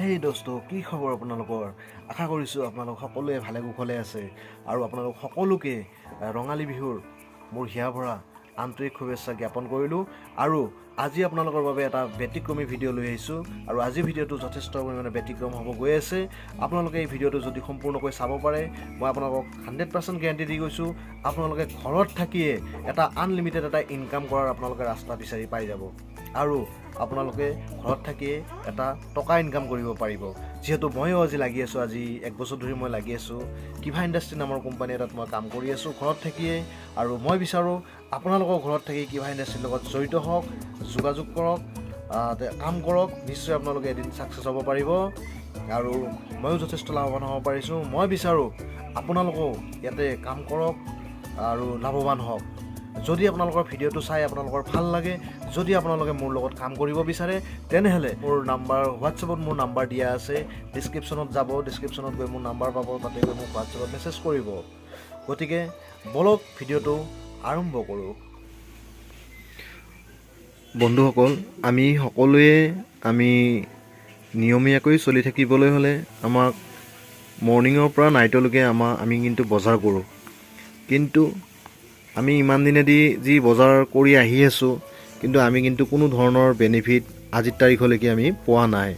হেই দোস্ত, কি খবৰ আপোনালোকৰ? আশা কৰিছোঁ আপোনালোক সকলোৱে ভালে কুশলে আছে আৰু আপোনালোক সকলোকে ৰঙালী বিহুৰ মোৰ হিয়া ভৰা আন্তৰিক শুভেচ্ছা জ্ঞাপন কৰিলোঁ। আৰু আজি আপোনালোকৰ বাবে এটা ব্যতিক্ৰমী ভিডিঅ' লৈ আহিছোঁ আৰু আজিৰ ভিডিঅ'টো যথেষ্ট পৰিমাণে ব্যতিক্ৰম হ'ব গৈ আছে। আপোনালোকে এই ভিডিঅ'টো যদি সম্পূৰ্ণকৈ চাব পাৰে, মই আপোনালোকক 100% গেৰাণ্টি দি গৈছোঁ, আপোনালোকে ঘৰত থাকিয়ে এটা আনলিমিটেড এটা ইনকাম কৰাৰ আপোনালোকে ৰাস্তা বিচাৰি পাই যাব আৰু আপোনালোকে ঘৰত থাকিয়ে এটা টকা ইনকাম কৰিব পাৰিব। যিহেতু ময়ো আজি লাগি আছোঁ, আজি এক বছৰ ধৰি মই লাগি আছোঁ, কিভা ইণ্ডাষ্ট্ৰী নামৰ কোম্পানী এটাত মই কাম কৰি আছোঁ ঘৰত থাকিয়ে। আৰু মই বিচাৰোঁ আপোনালোকৰ ঘৰত থাকি কিভা ইণ্ডাষ্ট্ৰীৰ লগত জড়িত হওক, যোগাযোগ কৰক, কাম কৰক। নিশ্চয় আপোনালোকে এদিন ছাকচেছ হ'ব পাৰিব আৰু ময়ো যথেষ্ট লাভৱান হ'ব পাৰিছোঁ। মই বিচাৰোঁ আপোনালোকেও ইয়াতে কাম কৰক আৰু লাভৱান হওক। যদি আপোনালোকৰ ভিডিঅ'টো চাই আপোনালোকৰ ভাল লাগে, যদি আপোনালোকে মোৰ লগত কাম কৰিব বিচাৰে, তেনেহ'লে মোৰ নাম্বাৰ, হোৱাটছএপত মোৰ নাম্বাৰ দিয়া আছে। ডিছক্ৰিপশ্যনত যাব, ডিছক্ৰিপশ্যনত গৈ মোৰ নাম্বাৰ পাব, তাতে গৈ মোক হোৱাটছএপত মেছেজ কৰিব। গতিকে বলক, ভিডিঅ'টো আৰম্ভ কৰোঁ। বন্ধুসকল, আমি সকলোৱে আমি নিয়মীয়াকৈ চলি থাকিবলৈ হ'লে আমাক মৰ্ণিঙৰ পৰা নাইটলৈকে আমি কিন্তু বজাৰ কৰোঁ। কিন্তু আমি ইমান দিনেদি যি বজাৰ কৰি আহি আছোঁ, কিন্তু আমি কিন্তু কোনো ধৰণৰ বেনিফিট আজিৰ তাৰিখলৈকে আমি পোৱা নাই।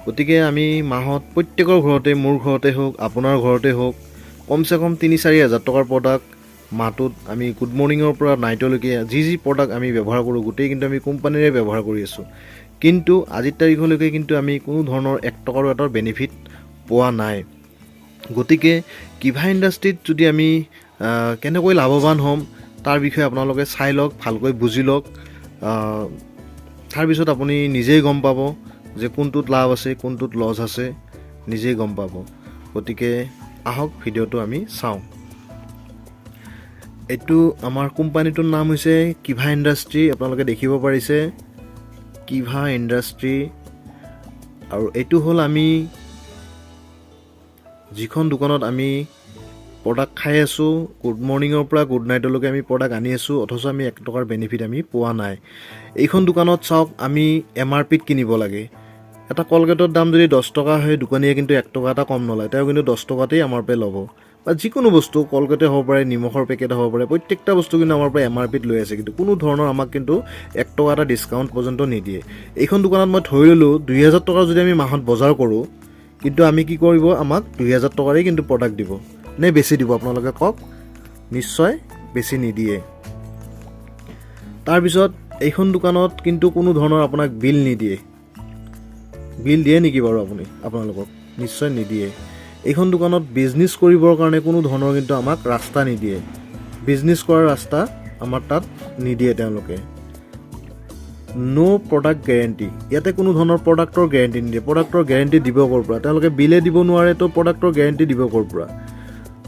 গতিকে আমি মাহত প্ৰত্যেকৰ ঘৰতে, মোৰ ঘৰতে হওক, আপোনাৰ ঘৰতে হওক, কমচে কম 3-4 হাজাৰ টকাৰ প্ৰডাক্ট মাহটোত আমি গুড মৰ্ণিঙৰ পৰা নাইটলৈকে যি যি প্ৰডাক্ট আমি ব্যৱহাৰ কৰোঁ, গোটেই কিন্তু আমি কোম্পানীৰে ব্যৱহাৰ কৰি আছোঁ। কিন্তু আজিৰ তাৰিখলৈকে কিন্তু আমি কোনো ধৰণৰ এক টকাৰো এটা বেনিফিট পোৱা নাই। গতিকে কিভা ইণ্ডাষ্ট্ৰীত যদি আমি কেনেকৈ লাভৱান হ'ম, তাৰ বিষয়ে আপোনালোকে চাই লওক, ভালকৈ বুজি লওক। তাৰপিছত আপুনি নিজেই গম পাব যে কোনটোত লাভ আছে, কোনটোত লছ আছে, নিজেই গম পাব। গতিকে আহক, ভিডিঅ'টো আমি চাওঁ। এইটো আমাৰ কোম্পানীটোৰ নাম হৈছে কিভা ইণ্ডাষ্ট্ৰী। আপোনালোকে দেখিব পাৰিছে কিভা ইণ্ডাষ্ট্ৰী। আৰু এইটো হ'ল আমি যিখন দোকানত আমি প্ৰডাক্ট খাই আছোঁ। গুড মৰ্ণিঙৰ পৰা গুড নাইটলৈকে আমি প্ৰডাক্ট আনি আছোঁ, অথচ আমি এক টকাৰ বেনিফিট আমি পোৱা নাই। এইখন দোকানত চাওক, আমি এমআৰপিত কিনিব লাগে। এটা কলগেটৰ দাম যদি 10 টকা হয়, দোকানীয়ে কিন্তু 1 টকা এটা কম নলয়। তেওঁ কিন্তু 10 টকাতেই আমাৰ পৰা ল'ব। বা যিকোনো বস্তু, কলগেটে হ'ব পাৰে, নিমখৰ পেকেট হ'ব পাৰে, প্ৰত্যেকটা বস্তু কিন্তু আমাৰ পৰা এমআৰপিত লৈ আছে। কিন্তু কোনো ধৰণৰ আমাক কিন্তু 1 টকা এটা ডিছকাউণ্ট পৰ্যন্ত নিদিয়ে। এইখন দোকানত মই ধৰি ল'লোঁ, 2000 টকাৰ যদি আমি মাহত বজাৰ কৰোঁ, কিন্তু আমি কি কৰিব, আমাক 2000 টকাৰেই কিন্তু প্ৰডাক্ট দিব নে বেছি দিব, আপোনালোকে কওক? নিশ্চয় বেছি নিদিয়ে। তাৰপিছত এইখন দোকানত কিন্তু কোনো ধৰণৰ আপোনাক বিল নিদিয়ে। বিল দিয়ে নেকি বাৰু আপোনালোকক? নিশ্চয় নিদিয়ে। এইখন দোকানত বিজনেছ কৰিবৰ কাৰণে কোনো ধৰণৰ কিন্তু আমাক ৰাস্তা নিদিয়ে। বিজনেছ কৰাৰ ৰাস্তা আমাৰ তাত নিদিয়ে তেওঁলোকে। ন' প্ৰডাক্ট গেৰেণ্টি। ইয়াতে কোনো ধৰণৰ প্ৰডাক্টৰ গেৰেণ্টি নিদিয়ে। প্ৰডাক্টৰ গেৰেণ্টি দিব ক'ৰ পৰা? তেওঁলোকে বিলে দিব নোৱাৰে, তো প্ৰডাক্টৰ গেৰেণ্টি দিব ক'ৰ পৰা?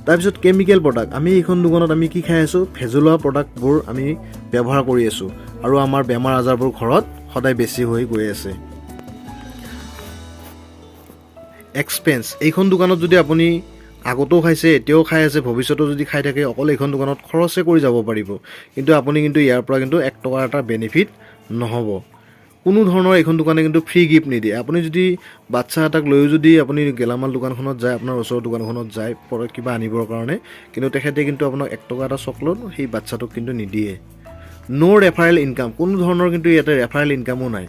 তাৰপিছত কেমিকেল প্ৰডাক্ট। আমি এইখন দোকানত আমি কি খাই আছোঁ? ভেজলোৱা প্ৰডাক্টবোৰ আমি ব্যৱহাৰ কৰি আছোঁ আৰু আমাৰ বেমাৰ আজাৰবোৰ ঘৰত সদায় বেছি হৈ গৈ আছে। এক্সপেঞ্চ। এইখন দোকানত যদি আপুনি আগতেও খাইছে, এতিয়াও খাই আছে, ভৱিষ্যতেও যদি খাই থাকে, অকল এইখন দোকানত খৰচে কৰি যাব পাৰিব, কিন্তু আপুনি কিন্তু ইয়াৰ পৰা কিন্তু 1 টকাৰ এটা বেনিফিট নহ'ব। কোনো ধৰণৰ এইখন দোকানে কিন্তু ফ্ৰী গিফ্ট নিদিয়ে। আপুনি যদি বাচ্ছা এটাক লৈও যদি আপুনি গেলামাল দোকানখনত যায়, আপোনাৰ ওচৰৰ দোকানখনত যায় কিবা আনিবৰ কাৰণে, কিন্তু তেখেতে কিন্তু আপোনাক 1 টকা এটা চকলেট সেই বাচ্ছাটোক কিন্তু নিদিয়ে। ন' ৰেফাৰেল ইনকাম। কোনো ধৰণৰ কিন্তু ইয়াতে ৰেফাৰেল ইনকামো নাই।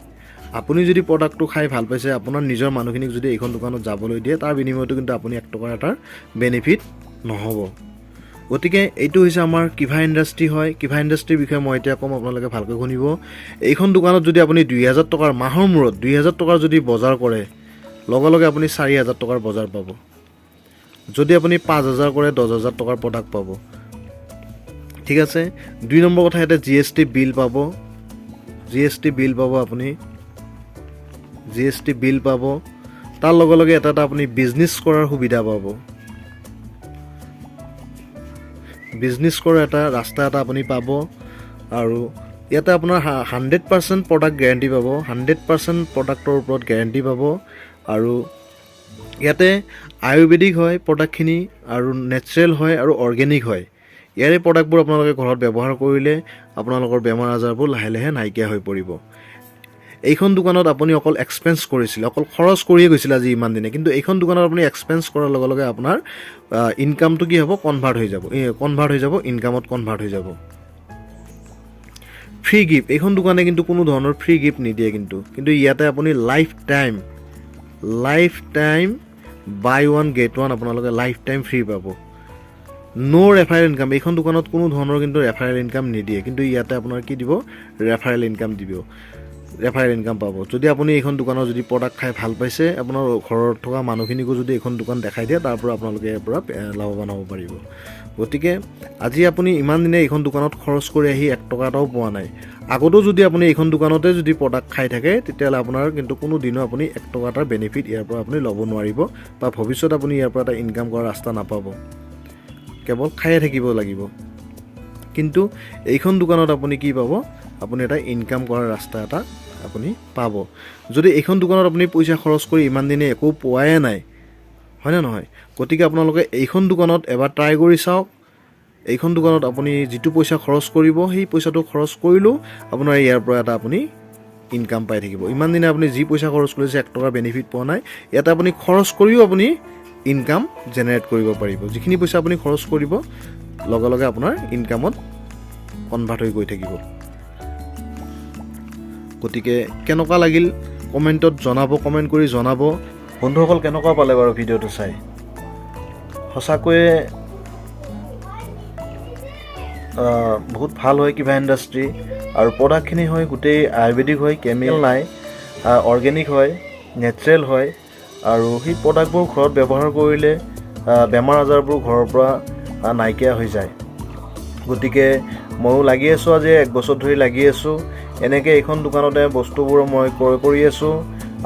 আপুনি যদি প্ৰডাক্টটো খাই ভাল পাইছে, আপোনাৰ নিজৰ মানুহখিনিক যদি এইখন দোকানত যাবলৈ দিয়ে, তাৰ বিনিময়তো কিন্তু আপুনি 1 টকাৰ এটাৰ বেনিফিট নহ'ব। গতিকে এইটো হৈছে আমাৰ কিভা ইণ্ডাষ্ট্ৰী হয়। কিভা ইণ্ডাষ্ট্ৰীৰ বিষয়ে মই এতিয়া ক'ম, আপোনালোকে ভালকৈ শুনিব। এইখন দোকানত যদি আপুনি 2000 টকাৰ, মাহৰ মূৰত 2000 টকাৰ যদি বজাৰ কৰে, লগে লগে আপুনি 4000 টকাৰ বজাৰ পাব। যদি আপুনি 5000 কৰে, 10,000 টকাৰ প্ৰডাক্ট পাব। ঠিক আছে। 2 নম্বৰ কথা, ইয়াতে জিএছটি বিল পাব। জিএছটি বিল পাব আপুনি, জিএছটি বিল পাব। তাৰ লগে লগে এটা এটা আপুনি বিজনেছ কৰাৰ সুবিধা পাব। বিজনেছ কৰাৰ এটা ৰাস্তা এটা আপুনি পাব। আৰু ইয়াতে আপোনাৰ 100% প্ৰডাক্ট গেৰেণ্টি পাব। 100% প্ৰডাক্টৰ ওপৰত গেৰেণ্টি পাব। আৰু ইয়াতে আয়ুৰ্বেদিক হয় প্ৰডাক্টখিনি আৰু নেচাৰেল হয় আৰু অৰ্গেনিক হয়। ইয়াৰে প্ৰডাক্টবোৰ আপোনালোকে ঘৰত ব্যৱহাৰ কৰিলে আপোনালোকৰ বেমাৰ আজাৰবোৰ লাহে লাহে নাইকিয়া হৈ পৰিব। এইখন দোকানত আপুনি অকল এক্সপেঞ্চ কৰিছিলে, অকল খৰচ কৰিয়ে গৈছিলে আজি ইমান দিনে, কিন্তু এইখন দোকানত আপুনি এক্সপেঞ্চ কৰাৰ লগে লগে আপোনাৰ ইনকামটো কি হ'ব? কনভাৰ্ট হৈ যাব, কনভাৰ্ট হৈ যাব, ইনকামত কনভাৰ্ট হৈ যাব। ফ্ৰী গিফ্ট, এইখন দোকানে কিন্তু কোনো ধৰণৰ ফ্ৰী গিফ্ট নিদিয়ে কিন্তু। কিন্তু ইয়াতে আপুনি life time buy one get one আপোনালোকে লাইফ টাইম ফ্ৰী পাব। ন' ৰেফাৰেল ইনকাম, এইখন দোকানত কোনো ধৰণৰ কিন্তু ৰেফাৰেল ইনকাম নিদিয়ে, কিন্তু ইয়াতে আপোনাৰ কি দিব? ৰেফাৰেল ইনকাম দিব, ৰেফাৰেল ইনকাম পাব। যদি আপুনি এইখন দোকানৰ যদি প্ৰডাক্ট খাই ভাল পাইছে, আপোনাৰ ঘৰত থকা মানুহখিনিকো যদি এইখন দোকান দেখাই দিয়ে, তাৰ পৰা আপোনালোকে ইয়াৰ পৰা লাভৱান হ'ব পাৰিব। গতিকে আজি আপুনি ইমান দিনে এইখন দোকানত খৰচ কৰি আহি এক টকা এটাও পোৱা নাই। আগতো যদি আপুনি এইখন দোকানতে যদি প্ৰডাক্ট খাই থাকে, তেতিয়াহ'লে আপোনাৰ কিন্তু কোনো দিনো আপুনি এক টকা এটাৰ বেনিফিট ইয়াৰ পৰা আপুনি ল'ব নোৱাৰিব বা ভৱিষ্যত আপুনি ইয়াৰ পৰা এটা ইনকাম কৰাৰ ৰাস্তা নাপাব, কেৱল খায়ে থাকিব লাগিব। কিন্তু এইখন দোকানত আপুনি কি পাব? আপুনি এটা ইনকাম কৰাৰ ৰাস্তা এটা আপুনি পাব। যদি এইখন দোকানত আপুনি পইচা খৰচ কৰি ইমান দিনে একো পোৱাই নাই, হয়নে নহয়? গতিকে আপোনালোকে এইখন দোকানত এবাৰ ট্ৰাই কৰি চাওক। এইখন দোকানত আপুনি যিটো পইচা খৰচ কৰিব, সেই পইচাটো খৰচ কৰিলেও আপোনাৰ ইয়াৰ পৰা এটা আপুনি ইনকাম পাই থাকিব। ইমান দিনে আপুনি যি পইচা খৰচ কৰিছে, এক টকাৰ বেনিফিট পোৱা নাই। ইয়াতে আপুনি খৰচ কৰিও আপুনি ইনকাম জেনেৰেট কৰিব পাৰিব। যিখিনি পইচা আপুনি খৰচ কৰিব, লগে লগে আপোনাৰ ইনকামত কনভাৰ্ট হৈ গৈ থাকিব। গতিকে কেনেকুৱা লাগিল কমেণ্টত জনাব, কমেণ্ট কৰি জনাব। বন্ধুসকল, কেনেকুৱা পালে বাৰু ভিডিঅ'টো চাই? সঁচাকৈয়ে বহুত ভাল হয় কিভা ইণ্ডাষ্ট্ৰী আৰু প্ৰডাক্টখিনি হয় গোটেই আয়ুৰ্বেদিক হয়, কেমিকেল নাই, অৰ্গেনিক হয়, নেচাৰেল হয় আৰু সেই প্ৰডাক্টবোৰ ঘৰত ব্যৱহাৰ কৰিলে বেমাৰ আজাৰবোৰ ঘৰৰ পৰা নাইকিয়া হৈ যায়। গতিকে ময়ো লাগি আছোঁ, আজি এক বছৰ ধৰি লাগি আছোঁ। এনেকৈ এইখন দোকানতে বস্তুবোৰ মই ক্ৰয় কৰি আছোঁ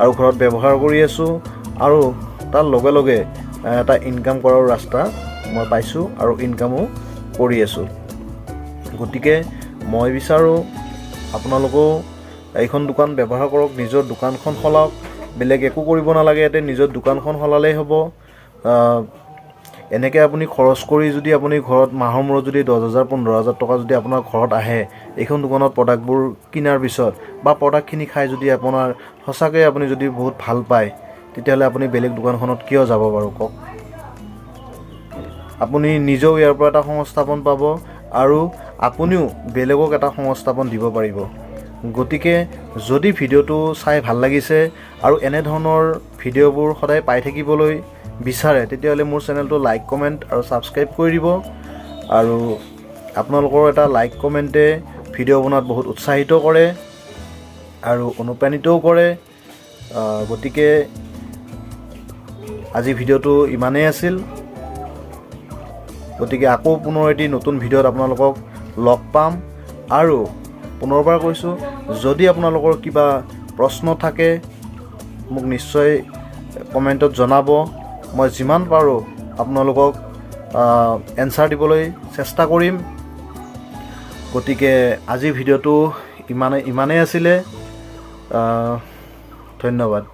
আৰু ঘৰত ব্যৱহাৰ কৰি আছোঁ আৰু তাৰ লগে লগে এটা ইনকাম কৰাৰ ৰাস্তা মই পাইছোঁ আৰু ইনকামো কৰি আছোঁ। গতিকে মই বিচাৰোঁ আপোনালোকেও এইখন দোকান ব্যৱহাৰ কৰক, নিজৰ দোকানখন সলাওক। বেলেগ একো কৰিব নালাগে, ইয়াতে নিজৰ দোকানখন সলালেই হ'ব। এনেকৈ আপুনি খৰচ কৰি যদি আপুনি ঘৰত মাহৰ মূৰত যদি 10,000, 15,000 টকা যদি আপোনাৰ ঘৰত আহে, এইখন দোকানত প্ৰডাক্টবোৰ কিনাৰ পিছত বা প্ৰডাক্টখিনি খাই যদি আপোনাৰ সঁচাকৈ আপুনি যদি বহুত ভাল পায়, তেতিয়াহ'লে আপুনি বেলেগ দোকানখনত কিয় যাব বাৰু কওক? আপুনি নিজেও ইয়াৰ পৰা এটা সংস্থাপন পাব আৰু আপুনিও বেলেগক এটা সংস্থাপন দিব পাৰিব। গতিকে যদি ভিডিঅ'টো চাই ভাল লাগিছে আৰু এনেধৰণৰ ভিডিঅ'বোৰ সদায় পাই থাকিবলৈ বিচাৰে, তেতিয়াহ'লে মোৰ চেনেলটো লাইক, কমেণ্ট আৰু ছাবস্ক্ৰাইব কৰি দিব। আৰু আপোনালোকৰ এটা লাইক, কমেণ্টে ভিডিঅ' বনোৱাত বহুত উৎসাহিত কৰে আৰু অনুপ্ৰাণিতও কৰে। গতিকে আজি ভিডিঅ'টো ইমানেই আছিল। গতিকে আকৌ পুনৰ এটি নতুন ভিডিঅ'ত আপোনালোকক লগ পাম। আৰু পুনৰবাৰ কৈছোঁ, যদি আপোনালোকৰ কিবা প্ৰশ্ন থাকে, মোক নিশ্চয় কমেণ্টত জনাব। মই যিমান পাৰোঁ আপোনালোকক এনচাৰ দিবলৈ চেষ্টা কৰিম। গতিকে আজিৰ ভিডিঅ'টো ইমানেই আছিলে। ধন্যবাদ।